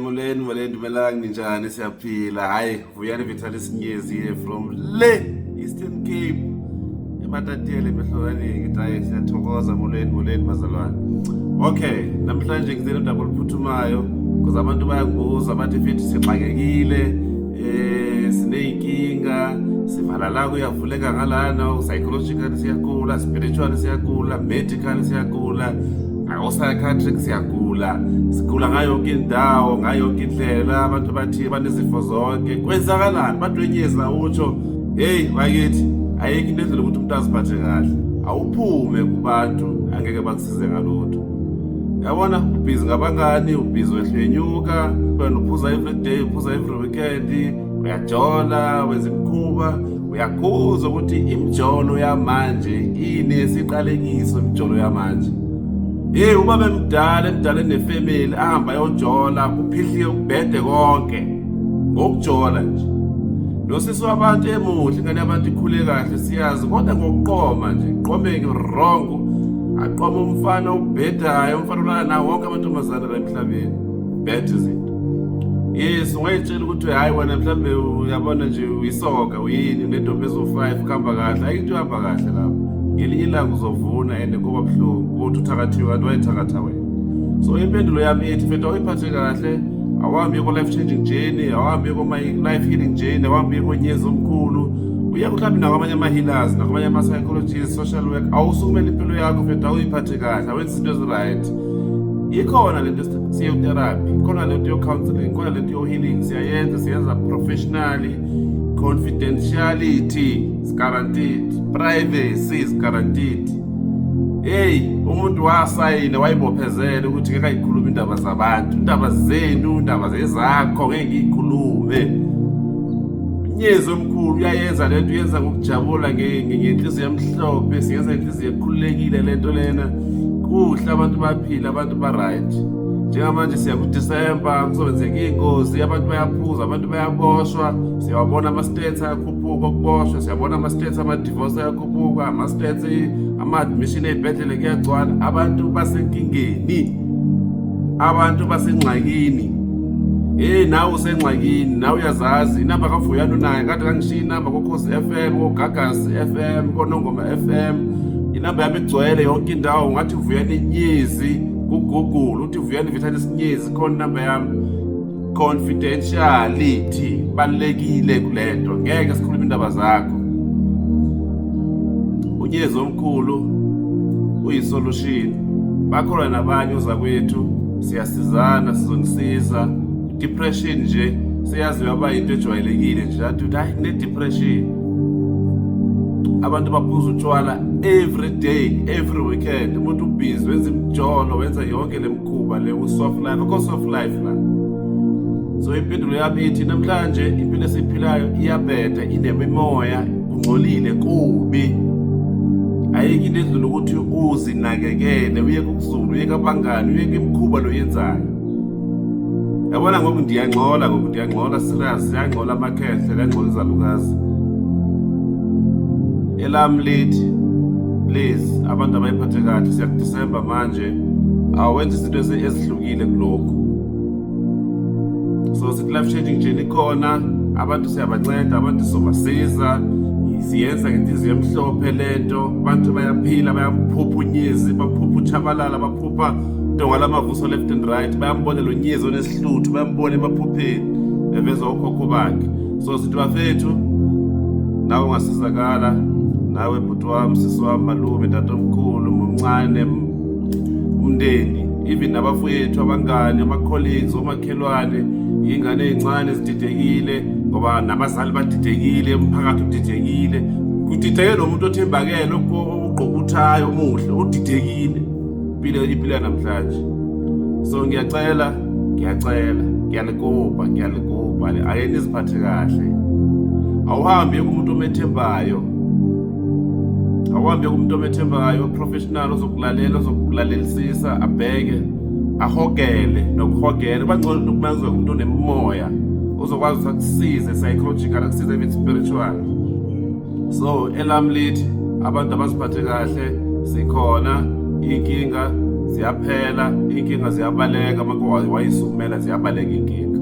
Molweni, molweni, dumelang, ninjani? Siyaphila. Hayi, Vuyani Vitalis Nyezi here from Le Eastern Cape. EMatatiele emehlokane, ngithi hayi, siyathokoza. Molweni, molweni, bazalwane. Okay, namhlanje ngize nodaba oluphuthumayo because abantu bayangibuza, bathi mfethu, sixakekile, sineyinkinga, sivala la, kuyavuleka ngalana, psychologically siyagula, spiritually siyagula, medically siyagula, ngako-psychiatric siyagula, sigula ngayo yonke indawo, ngayo yonke indlela. Abantu bathi banezifo zonke. Kwenzakalani? Badwenyeza utsho. Hey bakithi, ayikho into endlela ukuthi umuntu aziphathe kahle. Awuphume kubantu, angeke bakusize ngalutho. Yabona, ubhizi ngabangani, ubhizi wehlenyuka wena, uphuza every day, uphuza every weekend, uyajola, wenza imikhuba, uyakhuza ukuthi imijolo yamanje inesiqalekiso. Imijolo yamanje. Hey, ubaba emdala, emdala, enefamily, ahamba ayojola, kuphihlike, kubhede konke ngokujola nje. Nosisi wabantu emuhle, ingane yabantu ikhule kahle, siyazi, kodwa ngokuqoma nje, qomeke wrong, aqoma umfana ubhedayo, umfana ulala nawo wonke amantombazane la emhlabeni. Bad izinto. Yes, ungayitshela ukuthi hayi, wena mhlambe uyabona nje, uyisoka, uyini, unentombi ezo-5, kuhamba kahle. Ayikho into ihamba kahle lapho. Ngelinye ilanga uzovuna and kuba buhlungu ukuthi uthakathiwe kanti wayethakatha wena. So impendulo yami ithi, mfethu, awuyiphathe kahle, awuhambi ko-life changing journey, awuhambi ko-life healing journey, awuhambi konyezi omkhulu, uye mhlawumbe nakwamanye ama-healers, nakwamanye ama-psychologists, social work. Awusukumele impilo yakho, mfethu, awuyiphathe kahle, awenze izinto ezi-right. Ikhona lento siyo-therapy, ikhona lento yo-counseling, ikhona lento yo-healing, siyayenza, siyenza professionally. Confidentiality is guaranteed, privacy is guaranteed. Hey, umuntu wasayina, wayibophezela ukuthi ngeke ayikhulume indaba zabantu, indaba zenu, indaba zezakho ngeke ngiyikhulume. Unyezi omkhulu uyayenza lento, uyenza ngokujabula, ngenhliziyo emhlophe, siyenza ngenhliziyo ekhululekile lento lena. Kuhle, abantu baphila, abantu ba-right. Njengamanje siya kuDisemba, kuzokwenzeka iy'ngozi, abantu bayaphuza, abantu bayaboshwa, siyawabona ama-stats ayakhuphuka okuboshwa, siyabona ama-stats ama-divorce ayakhuphuka, ama-stats ama-admission ey'bhedlela kuyagcwala. Abantu basenkingeni, abantu basengxakini. Hey, nawe usengxakini, nawe uyazazi inamba kaVuyani unayo, kade kangishiya inamba koKhosi FM, koGagasi FM, koNongoma FM. Inamba yami igcwele yonke indawo. Ungathi Vuyani Nyezi kuGoogle, uthi Vuyani Vitalis Nyezi, khona inamba yami. Confidentiality balulekile kulento, ngeke sikhulume indaba zakho. Unyezi omkhulu uyisolution. Bakhona nabanye ozakwethu, siyasizana, sizonisiza. Depression nje seyaziwa aba into ejwayelekile nje, athi ukuthi hayi, kune-depression. Abantu baphuza utshwala every day, every weekend, umuntu ubhizi, wenza imijolo, wenza yonke le mkhuba le, u-soft life, akho soft life la. So impendulo yami ithi namhlanje impilo esiyiphilayo iyabheda, inemimoya, kungcolile, kubi. Ayikho into edlula ukuthi uzinakekele, uyeke ukuzula, uyeke abangani, uyeke imikhuba lo yenzayo. Yabona, ngoku ndiyangxola, ngoku ndiyangxola serious, siyangxola amakhehle, liyangxola izalukazi. Elami lithi, please, abantu abayiphathe kahle. Siyakudisemba manje, awenze izinto ezihlukile kulokhu. So sithi life changing journey ikhona, abantu siyabanceda, abantu sizobasiza, siyenza ngenhliziyo emhlophe lento. Abantu bayaphila, bayamphupha unyezi, baphupha uchabalala, baphupha Ntonga lamavuso left and right, bayambona lo nyezi onesihluthu, bayambona emaphupheni eveza okhokho bakhe. So sithi bafethu, nawe ungasizakala, nawe bhuti wami, sisi wami, malume, tatomkhulu, mncane, umndeni, even nabafowethu, abangani, ama-colleagues, omakhelwane, iy'ngane ey'ncane zididekile ngoba nabazali badidekile, umphakathi udidekile, kudideke nomuntu othembakele, ogqoka uthayi omuhle udidekile. Impilo, impilo yanamhlanje. So ngiyacela, ngiyacela, ngiyalikopa, ngiyalikopa, ake niziphathe kahle. Awuhambi kumuntu omethembayo, awuhambi kumuntu omethembayo, professional, ozokulalela, ozokulalelisisa, abheke, ahogele nokuhogela. Bangcono nokumanzwe umuntu onemimoya, ozokwazi ukuthi akusize psychological, akusize even spiritual. So elami lithi abantu abaziphathe kahle, sikhona, iy'nkinga. Ziyaphela iy'nkinga, ziyabaleka uma wayisukumela, ziyabaleka iy'nkinga.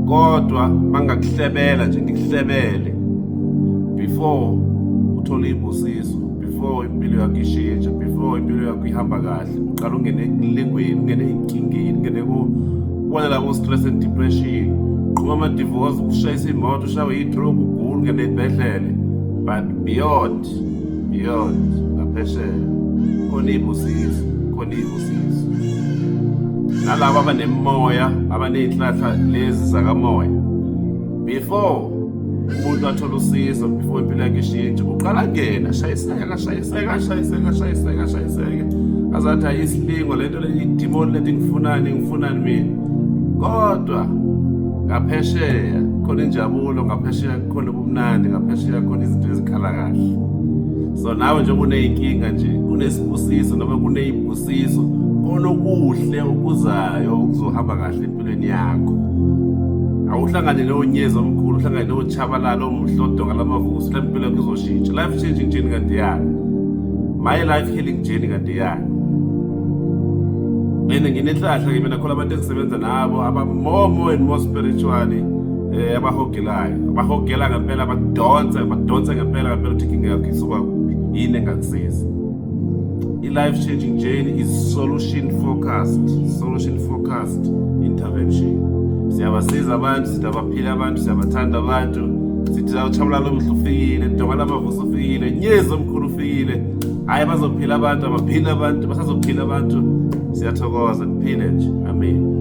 Kodwa mangakuhlebela nje, ngikuhlebele before uthole iy'busiso, before impilo yakho ishintshe, before impilo yakho ihamba kahle, uqala ungene ekulingweni, ungene ey'nkingeni, ungene kubona la ko-stress and depression, qhuma ama-divorce, ushayisa imoto, ushawe i-stroke, ugule, ungene ey'bhedlele. But beyond ngaphesheya khona iy'busiso, khona iy'busiso. Nalabo abanemimoya, abaney'nhlahla lezi zakamoya, before umuntu athole usizo, before impilo yakhe ishintshe, uqala angena ashayiseke, ashayiseke, ashayiseke, ashayiseke, ashayiseke, azathi ayisilingo lento le, idimoni lento, ngifunani, ngifunani mina. Kodwa ngaphesheya khona injabulo, ngaphesheya khona ubumnandi, ngaphesheya khona izinto ezikhala kahle. So nawe njengoba uney'nkinga nje, kunesibusiso noma kuney'busiso, khona okuhle okuzayo okuzohamba kahle empilweni yakho. Awuhlangane nonyezi omkhulu, uhlangane notshabalala omuhle, odonga lamavuso, mhlawumbe impilo yakho izoshintsha. Life changing journey kanti yani, my life healing journey kanti yani. And nginenhlahla-ke mina, khona abantu engisebenza nabo aba more more and more spiritually, abahogelayo, abahogela ngempela, abadonsa, badonsa ngempela ngempela ukuthi inkinga yakho isuka kuphi, yini engakusiza. I-life changing journey is solution focused, solution focused intervention. Siyabasiza abantu, sithi abaphile abantu, siyabathanda abantu, sithi awutshabalala omuhle ufikile, donga lamavuso ufikile, nyezi omkhulu ufikile. Hhayi, bazophila abantu, abaphile abantu, basazophila abantu. Siyathokoza, kuphile nje. Amen.